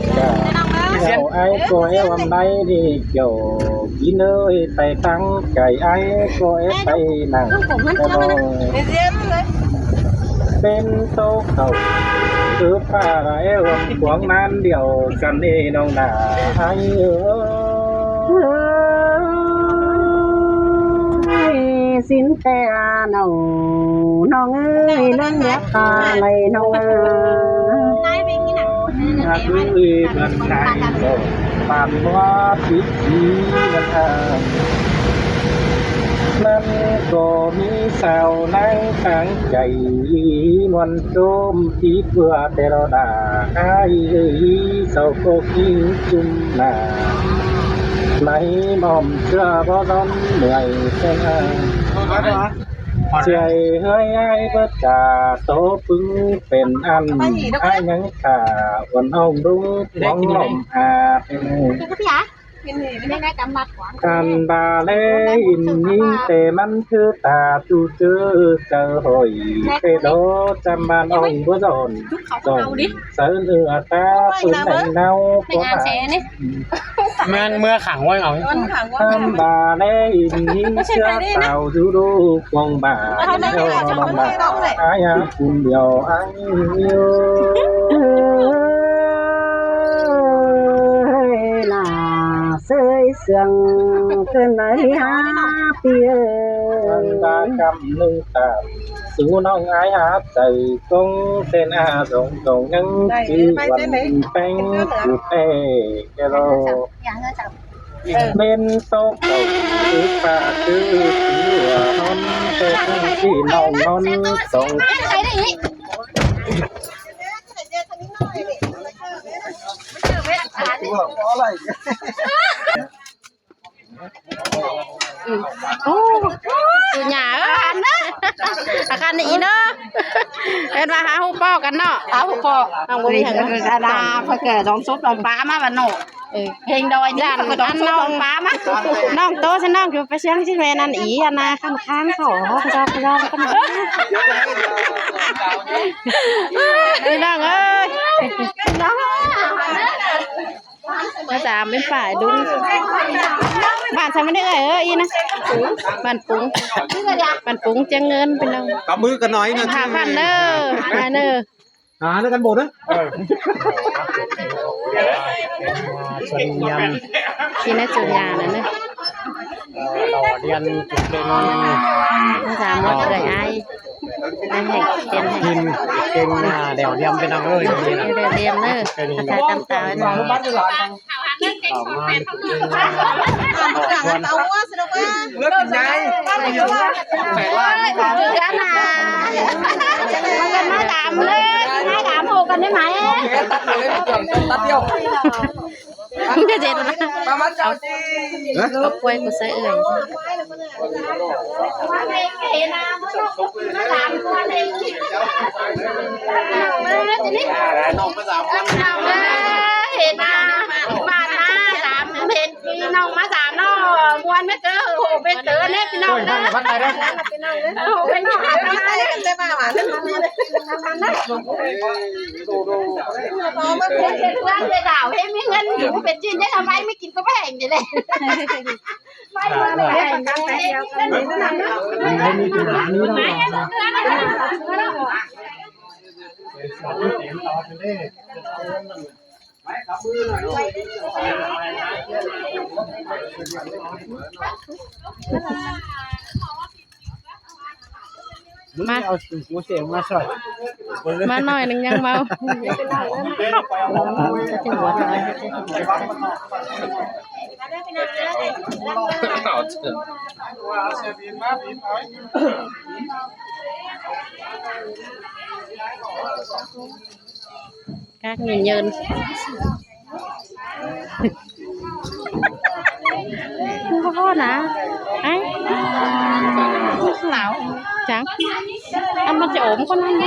ກະ ເຈົ້າອ້າຍກໍແອວອຳໄລນີ້ ເຈົ້າກິນເອີຍໄປຕັ້ງໃຈ ອ້າຍກໍແອວໄປນັ່ງ ເປັນໂຕເຂົາ ຄືປາແອວຂວາງນັ້ນດຽວກັນເອນ້ອງນາ ອ້າຍເອີຍ. ເອີຍ ສິ້ນແຕ່ນ້ອງ ນ້ອງເອີຍ ເລື່ອງແຍບຕາໄຫຼນ້ອງເອີຍ ນາຍເປັນຫຍັງ ອາຍຸເອີຍເພິ່ນໄດ້ ປານວ່າສິບປີນະ ມັນກໍມີສາວນາງຕັ້ງໃຈ ມ່ວນ ໂຈມຕີເພື່ອແຕ່ລະດາ ອ້າຍເອີຍ ເຈົ້າກໍຄິງຈຸ່ມໜ້າ ໃນໝ້ອມເຊື່ອບໍ່ຮ້ອນເມື່ອຍແຕ່ນາ ເຊື່ອເຮີ້ຍອ້າຍເບິດກາໂຕປຶງເປັນອັນ ອ້າຍຍັງຂ້າອ່ອນອ່ອງດຸງຂອງຫຼອມອາດ ອັນບາແລອິນນີ້ແຕ່ມັນຄືຕາຈູເຈີເຈົ້າຫ້ອຍ ແຕ່ໂດຈຳບານອ່ອງບໍ່ດອນ ຕ້ອງໃສ່ເນື້ອຕາປືນໃນເນົາ ແມ່ນເມືອຂັງໄວ້ເອົາ ອັນບາແລອິນນີ້ເຊື່ອເຈົ້າຢູ່ດູກອງບາ ອາຍາ ຄຸນດຽວອາຍ ເອີຍ ໜ້າເຊີຍເຊື່ອງເກີນໄດ້ຫ້າປີເອີຍ ອັນວ່າກຳໜຶ່ງຕາມ ສູ່ນ້ອງອາຍຫາໃຈກົງເສັ້ນອາສົງຕົງຍັງຈື່ວັນແປງຜູ້ແປແກ່ລອ ເມັນຕົກເຂົ້າຄືປາຄືຕົວນອນ ແຕ່ທີ່ນ້ອງນອນສອງ ອືມ ໂອ້ ອີຫຍັງ ອາຄານນີ້ເນາະ ເອີ້ນວ່າຫາຮູ້ພໍ້ກັນເນາະ ຫາຮູ້ພໍ້ ນ້ອງບໍ່ມີຫຍັງ ເພິ່ນກໍດາ ເພິ່ນກໍດອງສົບດອງປາມາບັດເນາະ ເອີ ເພງດອຍນີ້ ເພິ່ນກໍດອງສົບດອງປາມາ ນ້ອງໂຕຊະນ້ອງຢູ່ໄປຊຽງຊິແມ່ນອັນອີອັນນາຄັນຄ້າງເຂົາ ຮອກຈອກຈອກກັນ ພີ່ນ້ອງເອີຍ ມາສາມເປັນຝ່າຍດຸງ ບ້ານຊະມັນເອີຍ ອີນະ ບ້ານປຸງ ບ້ານປຸງຈຽງເງິນ ພີ່ນ້ອງ ກັບມືກັນໜ້ອຍນະ ຫ້າພັນເດີ ມາເດີ ຫານຳກັນບໍ່ເດີ ເອີ ທີ່ນະ ຈຸນຍານະເດີ ເອີ ດຽນເກັ່ງ ມາສາມໝົດເອີຍ ອ້າຍ ອ້າຍໃຫ້ ເປັນໃຫ້ ກິນເກັ່ງ ອ່າ ດຽວດຽມ ພີ່ນ້ອງເອີຍ ດຽວດຽມເດີ ຕາຕຳຕາເນາະ ເລືອກກິນໄດ້ ມາດາມເລີຍ ມາດາມໂຫກັນໄດ້ໄໝ ຕັດດຽວ ປະມານເຈົ້າ ເອົາກ້ວຍກູໃສ່ເອື້ອຍ ນ້ອງມາສາມຄົນ ນ້ອງເອີຍ ນ້ອງມາສາມເນາະ ມ່ວນແມ່ເຕີ ໂອ້ໂຫ ແມ່ເຕີແນ່ພີ່ນ້ອງເດີ ໂອ້ຍ ເດີ ພັກໄປເດີ ໂອ້ໂຫ ເປັນນ້ອງ ເປັນນ້ອງ ເປັນນ້ອງ ເປັນນ້ອງ ເປັນນ້ອງ ເຮັດເຮືອນ ເຮັດດາວ ເຮັດມີເງິນຢູ່ ເປັນຈີນ ຍັງເອົາໄປ ໄປກິນກໍບໍ່ແຫ້ງນີ້ແຫຼະ ໄປເມືອງແຫ້ງ ເຮັດເຮືອນ ມາ ເອົາຫູເສງມາຊ່ອຍ ມາໜ້ອຍໜຶ່ງຍັງເມົາ ກາກຍິນເຍີນ ບໍ່ພໍນະ ໄອ້ ໜາວ ຈັງ ອັນມັນຈະອົມຄົນນັ້ນ ອ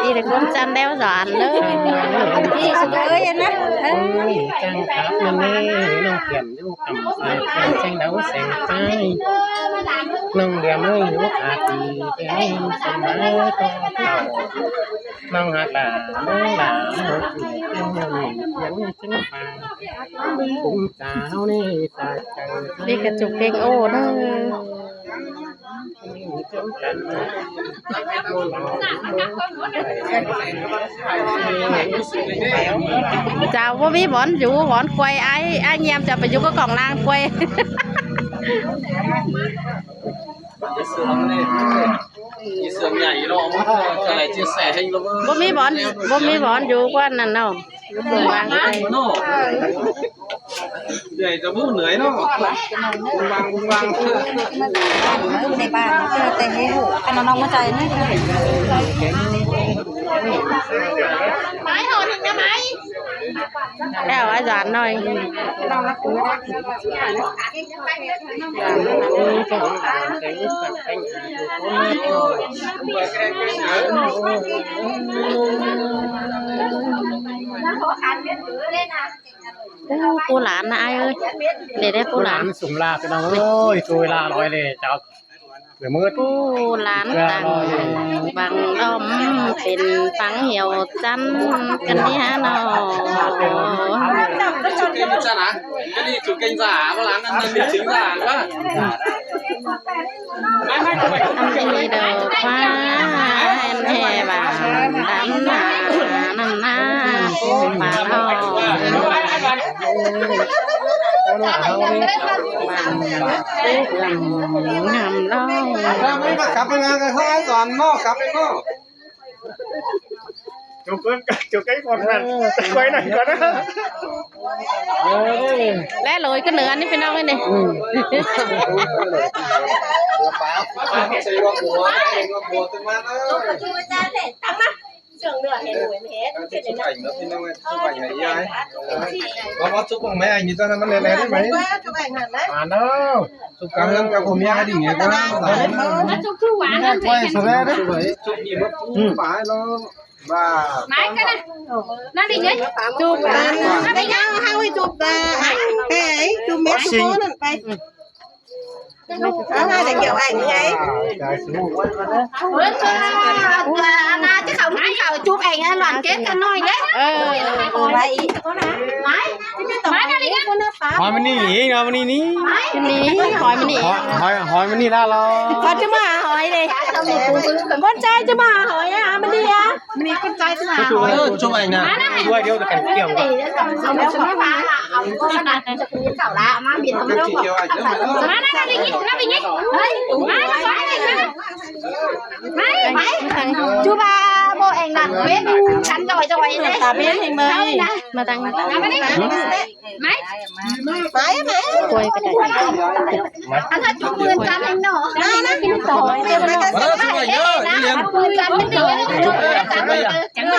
ີ່ເດັກຄົນຈັນແລ້ວສານເດີ ອີ່ສະເອີຍນະ ເອີຍ ຈັງຄັກນັ້ນເດ້ ນ້ອງເພື່ອນ ຢູ່ກຳສາຍແສງດາວແສງໄຟ ນ້ອງເຫຼືອມເອີຍ ຢູ່ອາຕີແຕ່ນ້ອງສະມາຍກໍເກົ່າ ນ້ອງຮັກຫຼານ ນ້ອງຫຼານ ເປັນເຮືອນເປັນຫຍັງຈັ່ງປານ ກຸມສາວໃນສາຍໃຈ ນີ້ກະຈຸກເກັ່ງໂອ້ເດີ ເຈົ້າ ບໍ່ມີບ່ອນຢູ່ ບ່ອນກວຍ ອ້າຍ ອ້າຍຢ້ຽມຈະໄປຢູ່ກັບກອງນາງກວຍ ມີເຊື່ອງໃຫຍ່ເນາະ ເຈົ້າໄຫຼຈິດແສແຮງລະເວີຍ ບໍ່ມີບ່ອນ ບໍ່ມີບ່ອນຢູ່ກວ່ານັ້ນເນາະ ວາງໄປ ເນາະ ໃຫຍ່ຈະບໍ່ເໜື່ອຍເນາະ ວາງ ວາງ ໃນບ້ານ ແຕ່ໃຫ້ຮູ້ ຄັນນ້ອງມາໃຈນະ ໄມ້ຫໍໜຶ່ງນະໄມ້ ແລ້ວອາຈານໜ້ອຍ ໂອ້ ຜູ້ຫຼານນະອ້າຍເອີຍ ເດ ເດ ຜູ້ຫຼານ ຜູ້ຫຼານສຸມລາບ ພີ່ນ້ອງເອີຍ ໂຕເວລາລອຍເລີຍເຈົ້າ. ເອີ ມື້ ໂອ້ ຫຼານຕັ້ງບັງດອມ ເປັນປັງຫ່ຽວຈັນກັນເນຍເນາະ ອັນນີ້ດອກຟ້າແຫ່ນແຫ່ບານດຳໜາ ນຳໜ້າໂກປາລອ ບານເອື້ອງງາມລອຍ ກັບໄປນານກັນເຂົາໃຫ້ສອນເນາະ ກັບໄປເນາະ. ຈົບເບິ່ງ ຈົບໃກ້ກ່ອນນັ້ນ ເອີ ໄວ້ໜ້ອຍກ່ອນນະ ເອີ ແລະໂລຍຂຶ້ນເໜືອນີ້ພີ່ນ້ອງເອີຍນີ້ ອືມ ມາເນາະ ສຸກກັນເຮືອນກັບຜົມຍາດີເນຍ ມາເນາະ ສຸກທຸກວັນ ໄປສະແລເດີ ສຸກດີໝົດ ອືມ ປາຍເນາະ. ໄປກັນນະ ນັ້ນດີເນຍ ຈູບກັນ ໄປເອົາເຮົາໃຫ້ຈູບກະ ໄປຈູບແມ່ໂຕນັ້ນໄປ ເອົາມາແຕ່ກ່ຽວອ້າຍນີ້ໄງ ເອີ ອັນນາຈະເຂົ້າ ເຂົ້າຈູບເອງ ຫຼອນເກັດກັນໜ້ອຍເດ້ ເອີ ໄປອີກ ໄປ ມານະລີ ຫອຍມານີ້ອີກ ຫອຍມານີ້ນີ້ ນີ້ ຫອຍມານີ້ ຫອຍ ຫອຍ ຫອຍມານີ້ລະລອ ເຂົາຈະມາຫາຫອຍເດ້ ຄົນໃຈຈະມາຫາຫອຍອະ ມານີ້ອະ ມັນນີ້ຄົນໃຈຈະມາຫາຫອຍ ເອີ ຈຸ້ມໄອ້ນະ ຊ່ວຍດຽວກັນກ່ຽວ ເອົາມາຊ່ວຍຫາ ເອົາມາເຂົ້າລະ ມາບິນເອົາມາ ມານະ ມານະ ມານະ ມານະ ມານະ ມານະ ມານະ ຈູບາໂບເອງນັ້ນ ເປັນກັນຈ່ອຍໆເດ້ ຕາເປັນເອງເລີຍ ມາຕັ້ງ ມານີ້ ໄໝ ໄໝ ໄໝ ກວຍກະໄດ້ ອັນຖ້າຈຸບມືນກັນແຮງເນາະ ນະ ນະ ຈຸບຕໍ່ ເອີ ສະບາຍເດີ ອີ່ຫຼຽນ ມືນກັນແຮງເດີ ຈຸບເອີ ຈຸບເອີ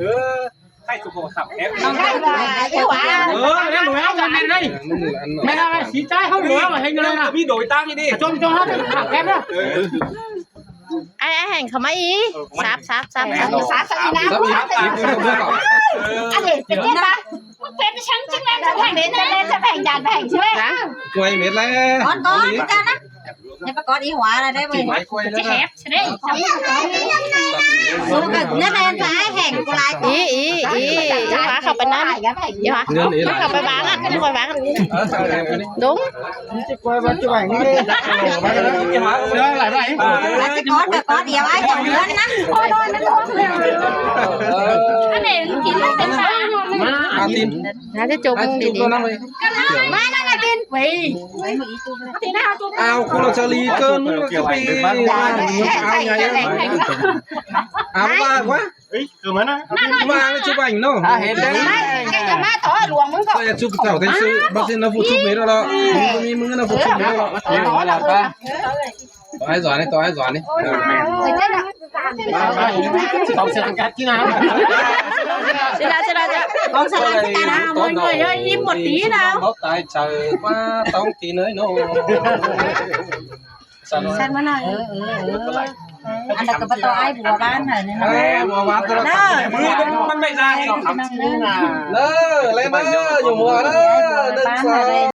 ເອີ ໃຫ້ສຸໂຂຂັບແອັບ ເອີ ແລ້ວແມ່ນເລີຍ ແມ່ນເລີຍ ສີຈ່າຍເຮົາເລີຍ ເຮັດເລີຍນະ ມີໂດຍຕັ້ງນີ້ ຈົມໆ ເຮົາຂັບແອັບນະ ເອີ ອ້າຍ ອ້າຍແຫງເຂົ້າມາອີກ ສັບ ສັບ ສັບ ສັບ ສັບ ສັບ ສັບ ສັບ ອັນນີ້ເປັນຈັ່ງໃດ? ເປັນຈັ່ງນັ້ນ ຈະແພງເດ້ ຈະແພງ ຈະແພງ ຊ່ວຍ ຊ່ວຍເມັດແລ້ວ ກ່ອນ ກ່ອນ ເຈົ້ານະ ຢ່າໄປກອດອີຫົວລະໄດ້ເວີຍ ຈະແຮບຊະເດ້ ແມ່ນ ອ້າຍແຫງ ອີ ອີ ອີ ພາເຂົ້າໄປນຳ ເດີ ພາເຂົ້າໄປວາງ ອ່ະ ເຂົ້າໄປວາງ ດົງ ເດີ ຫຼາຍໄປ ລະຈະກອດກໍກອດດຽວ ອ້າຍຈະເຮືອນນະ ອັນນີ້ກິນເປັນປາ ມາ ອາຕິນ ໜ້າຈະຈົມດີໆ ມານັ້ນລະຕິນ ເວີຍ ຕິນເອົາຈຸບ ອ້າວ ຄົນລະຊາລີເກີນ ມຶງຈະໄປ ເອົາໃຫຍ່ ເອົາວ່າວ່າ ເອີຍ ຄືມານະ ມາແລ້ວຈຸບໄປເນາະ ເຫັນແລ້ວ ແກຈະມາຕໍ່ຫຼວງມຶງກໍ ກໍຈະຈຸບເຈົ້າແຕ່ຊື່ ບັດຊິນະຜູ້ຈຸບເມດແລ້ວ ມີມຶງນະຜູ້ຈຸບເມດແລ້ວ ຕໍ່ໃຫ້ສອນນີ້ ຕໍ່ໃຫ້ສອນນີ້ ເອີຍ ເຈົ້ານະ ກອງສະຫຼາກກັນກິນນະ ຊິລາ ຊິລາ ກອງສະຫຼາກກັນນະ ເອີຍ ເອີຍ ອີ່ໝົດຕີນະ ບໍ່ຕາຍໃຈວ່າຕ້ອງຕີເນີຍໂນ ສັ່ນມາໜ້ອຍ ເອີ ເອີ ເອີ ອັນນັ້ນກໍບໍ່ຕ້ອງອ້າຍບົວບ້ານໃຜນີ້ນະ ເອີ ບົວບ້ານຕົວ ເດີ ມັນໄປຊະ ເດີ ແລນເດີ ຢູ່ຫົວເດີ ໜຶ່ງ ສອງ